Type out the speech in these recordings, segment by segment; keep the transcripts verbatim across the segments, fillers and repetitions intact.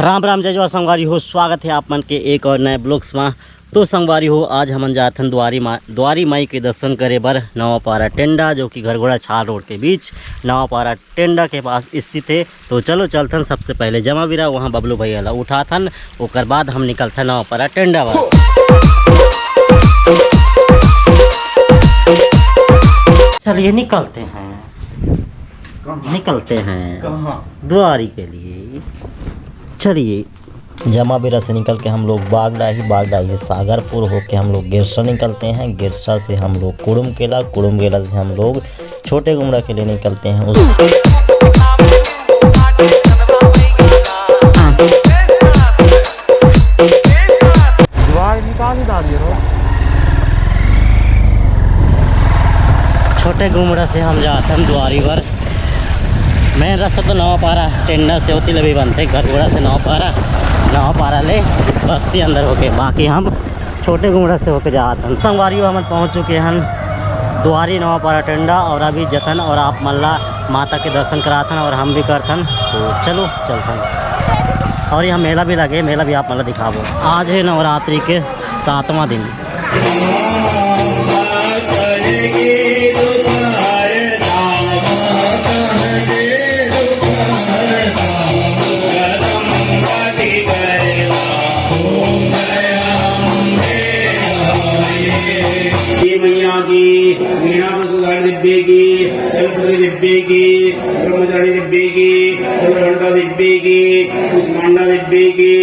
राम राम, जय जोहार संगवारी हो, स्वागत है आप मन के एक और नए ब्लॉग्स में। तो संगवारी हो, आज हमन जात हन द्वारी मा-, द्वारी माई के दर्शन करे बर नवापारा टेंडा, जो कि घरघोड़ा छाल रोड के बीच नवापारा टेंडा के पास स्थित है। तो चलो चलथन, सबसे पहले जमा बिरा वहाँ बबलू भैया ला उठाथन, ओकर बाद हम निकलथन नवापारा टेंडा बर। चलिए निकलते हैं। निकलते हैं कहाँ? द्वारी के लिए। चलिए। जमा बिरा से निकल के हम लोग बागडाही, बागडाही से सागरपुर होके हम लोग गिरसा निकलते हैं। गिरसा से हम लोग कुड़ुम केला, कुड़ुम केला से हम लोग छोटे गुमड़ा के लिए निकलते हैं। उस द्वार निकाल ही डालिए रो। छोटे गुमड़ा से हम जाथन द्वारी बर। मेन रास्ता तो नवापारा टेंडा से होती लबी बनते, घरघोड़ा से नवापारा, नवापारा ले बस्ती अंदर होके, बाकी हम छोटे गुमड़ा से होके जात हन। संगवारी हो, हमन पहुंच चुके हन द्वारी नवापारा टेंडा और अभी जथन और आप मन ला माता के दर्शन कराथन और हम भी करथन। तो चलो चलथन। और यहाँ मेला भी लगे, मेला भी आप मन ला दिखाबो। आज है नवरात्रि के सातवां दिन। श्री मैया की, वीणा प्रसाद दिव्य की, शैलपुत्री दिव्य की, ब्रह्मचारी दिव्य की, चंद्रघंटा दिव्य की, कुष्मांडा दिव्य की,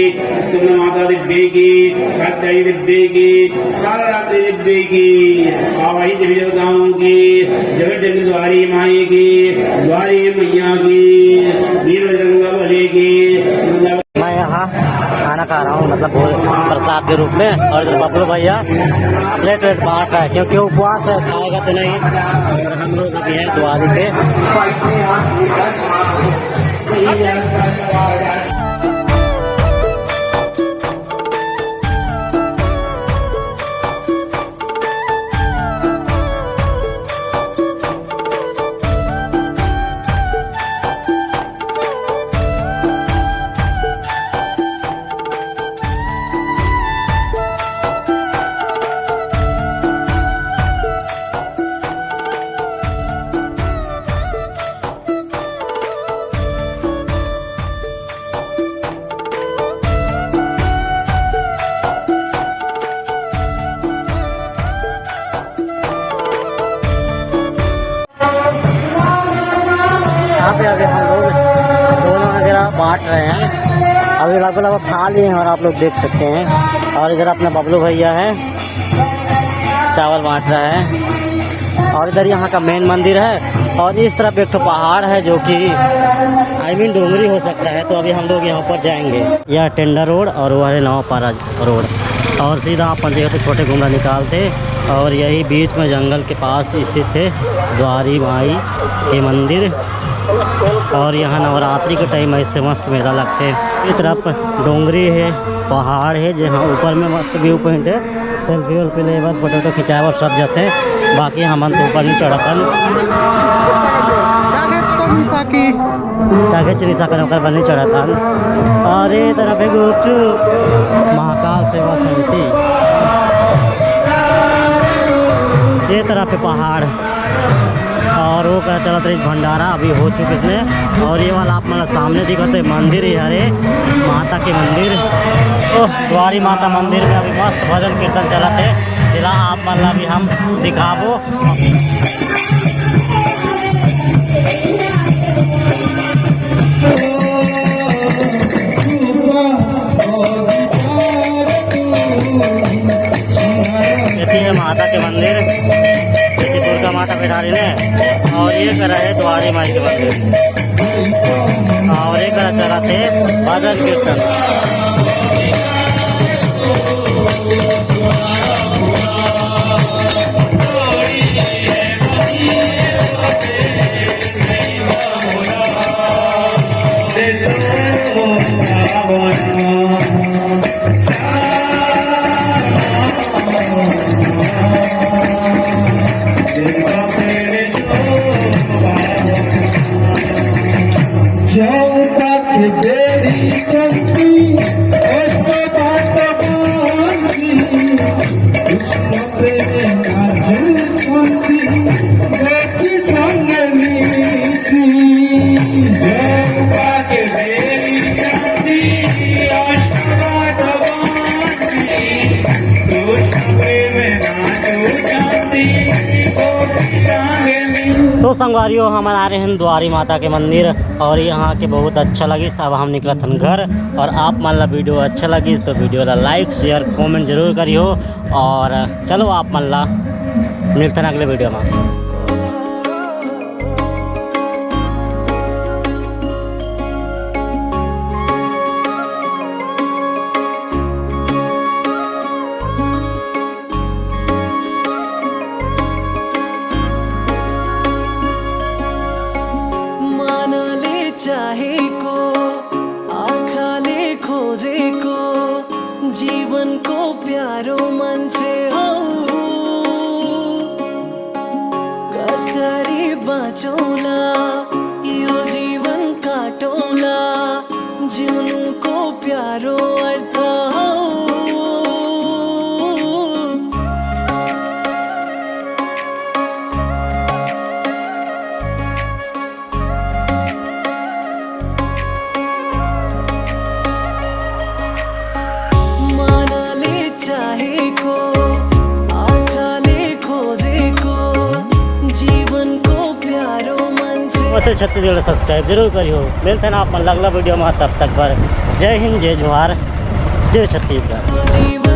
सुवर्ण माता दिव्य की, कात्यायनी दिव्य की, कालरात्रि दिव्य की, आवाही देवी देवताओं की, जगत जननी द्वारी माई की, द्वारी मैया की, वीर बजरंग बली की। मैं यहाँ खाना खा रहा हूँ, मतलब भोज-, प्रसाद के रूप में, और इधर बबलू भैया प्लेट वेट बांट रहा है, क्योंकि उपवास है, खाएगा तो नहीं। और हम लोग अभी हैं द्वारी पे। यहाँ पे अभी हम लोग दोनों वगैरह बांट रहे हैं। अभी लगभग लगभग खा लिए हैं और आप लोग देख सकते हैं। और इधर अपना बबलू भैया है, चावल बांट रहा है। और इधर यहाँ का मेन मंदिर है और इस तरफ एक ठो पहाड़ है, जो कि आई मीन डोंगरी हो सकता है। तो अभी हम लोग यहाँ पर जाएंगे। यह टेंडा रोड और वो है नवापारा रोड। और सीधा आप देखो तो छोटे गुमड़ा निकालते और यही बीच में जंगल के पास स्थित है द्वारी माई के मंदिर। और यहाँ नवरात्रि के टाइम ऐसे मस्त मेला लगते। ये तरफ डोंगरी है, पहाड़ है, जहाँ ऊपर में मस्त व्यू पॉइंट है। सेल्फी वेल्फी ले बर, फोटो वोटो खिंचाए बर सब जाते हैं। बाकी हमन तो ऊपर नहीं चढ़त हन। चाहे तो निशा की चाहे चली सकन ओकर बर नहीं चढ़त हन। और ये तरफ है गुपचुप महाकाल सेवा समिति। ये तरफ है पहाड़। और वो करा चलत रही भंडारा, अभी हो चुके इसने। और ये वाला आप मन सामने दिखत है मंदिर ही हरे, माता के मंदिर। ओह, द्वारी माता मंदिर में अभी मस्त भजन कीर्तन चलत है। जिला आप मन ला भी हम दिखाबो। ये है माता के मंदिर, ये दुर्गा माता बैठारी ने, और ये करा है द्वारी माई के मंदिर, और ये करा चला थे भजन कीर्तन। तो संगवारियों, हमन आ रहे हैं द्वारी माता के मंदिर और यहाँ के बहुत अच्छा लगिस। अब हम निकलत हन घर और आप मन ला वीडियो अच्छा लगिस तो वीडियो ला like, share, comment जरूर करियो और चलो आप मन ला मिलथन अगले वीडियो में। माना ले चाहे को, आँखा ले खोजे को, जीवन को प्यारो मान्छे हौ। कसरी बाँचौँला, यो जीवन काटौँला, जिउनुको प्यारो अर्थ हौ। मनले चाहेको, आँखाले खोजेको, जीवनको प्यारो मान्छे। ओते छत्तीसगढ़ सब्सक्राइब जरूर करियो। मिलते हैं आप मन अगला वीडियो में, तब तक बर जय हिंद, जय जोहार, जय छत्तीसगढ़। जीवन